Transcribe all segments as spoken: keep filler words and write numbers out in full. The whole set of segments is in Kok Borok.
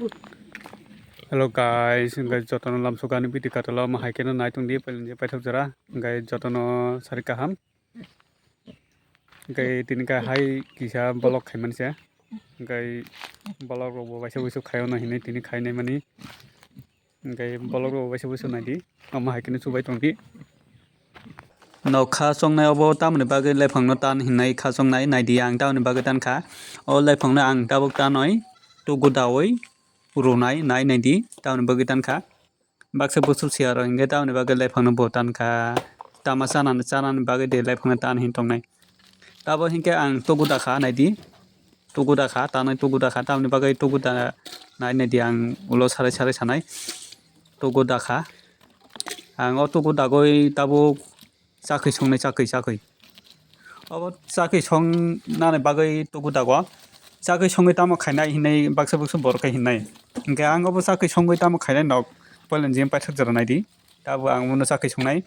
Hello guys, hwnkhe jotono lamsokani video katalo omo hai kheno nai tongdi, pailani paithak jora, hwnkhe jotono sari kaham. Hwnkhe tini kha hai kisa vlog khaimani se, hwnkhe vlog rokbo waisa waisa khaio no hinwi tini khainai mani, hwnkhe vlog rokbo waisa waisa naidi, omo hai kheno chubai tongdi. No kha chongnai obo tamoni bagwi lephangno tan hinwi kha chongnai naidi ang tamoni bagwi tankha. O lephangno ang tabuk tanwi tugu dawi runai nai naidi tamoni bagwi tankha. Baksa busuk siya rok hingke tamoni bagwi lephangno bo tankha. Tama chanani, chanani bagwi de lephangno tan hin tongnai. Tabo hingke ang tugu dakha naidi. Tugu dakha, tanwi tugu dakha, tamoni bagwi tugu da nai naidi ang ulo sarai sarai sanai. Tugu dakha. Ang o tugu dagwi tabuk chakwi songnai, chakwi, chakwi. Obo chakwi songnani bagwi tugu dago. Chakwi songwi tamo khainai hinwi baksa baksa borok khe hinai. Hingke ang obo chakwi songwi tamo khainai nok poilani jim paithak jora naidi. Tabo ang bono chakwi songnai.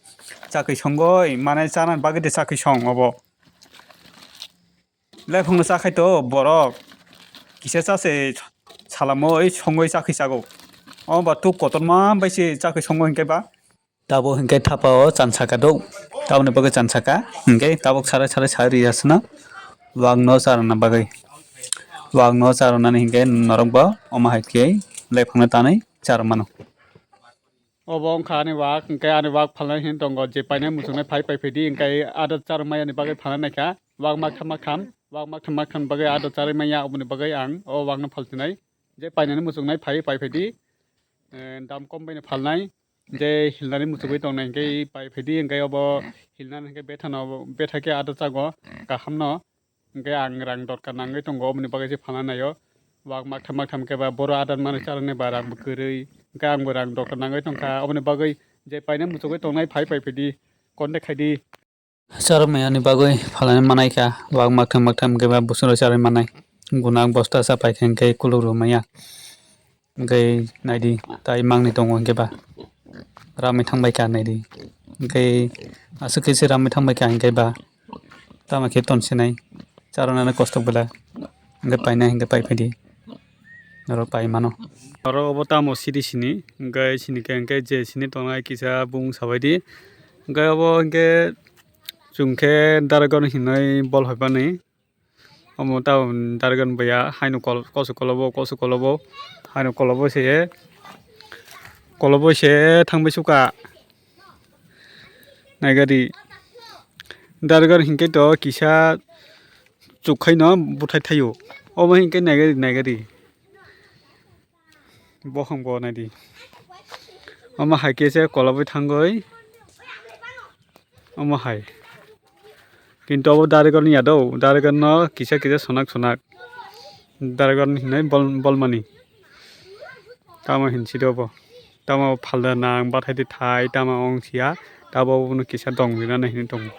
Chakwi songwi mane chanani bagwi de chakwi song obo. Lephangno chakhai to borok. Kisa chase salamo oi songwi chakwi chago. Omo ba tuk kotorma bai se chakwi songo hinkhe ba. Tabuk hinkhe thapa o chansaka do. Tabukni bagwi chansaka hinkhe tabuk sarai sarai sai riyasano. Wangno charwna bagwi. Wangno charwnani hinkhe norokbo omo hai khe lephangno tanwi charwmano. Obo wngkha ani wak, hinkhe ani wak phalnai hin tongo, je painai muchungnai phai pai phaidi, hinkhe ada charwmaya ni bagwi phalnai naikha, wak maktham maktham, wak maktham maktham bagwi ada charwmaya, oboni bagwi ang o wakno phaltinai, je painani muchungnai phai pai phaidi, eh, dam kom baino phalnai, je hilnani muchugwi tongnai hinkhe pai phaidi, hinkhe obo hilnani hinkhe bethano, betha khe ada chago, kahamno. Hingke ang rang dorkar nangwi tongo, oboni bagwi se phalna naio. Wak maktham maktham khe ba boro adar manwi charwknai ba rang bo kwrwi. Hingke ang bo rang dorkar nangwi tongkha, oboni bagwi je paina muchugwi tongnai phai pai phaidi, contact khaidi. Charwkmaya ni bagwi phalnai manai kha, wak maktham maktham khe ba bwswk rok charwi manai. Gunak bosta sa pai kha hingke kuluk rw maya. Hingke naidi, tai mangni tongo hingke ba. Ramwi thangbai kha naidi. Hingke aswk khe se ramwi thangbai kha hingke ba. Tamo khe tonsinai. Charwnani kosto bwla. Hingke painai hingke pai phaidi. Oro pai mano. Oro obo tamo sidi sini. Hingke sini khe hingke je sini tongnai kisa bung sabaidi. Hingke obo hingke chwng khe Daragon hinwi bol hoibani. Omo tabuk Daragon bwya haino kol-, koso kolobo, koso kolobo, haino kolobo se, kolobo se thangbai suka. Naigari Daragon hinkhe to kisa chukhaino buthai thaio. Omo hinkhe naigari, naigari. Bokhong bo naidi. Omo hai khe se kolobwi thangwi. Omo hai. Kintu obo Daragon ya do, Daragon no kisa kisa sonak sonak. Daragon hinwi bol-, bolmani. Tamo hinsi do bo. Tamo phalda nang bathai de thai, tamo ong siya. Tabo obo no kisa dong rinani hinwi tongo.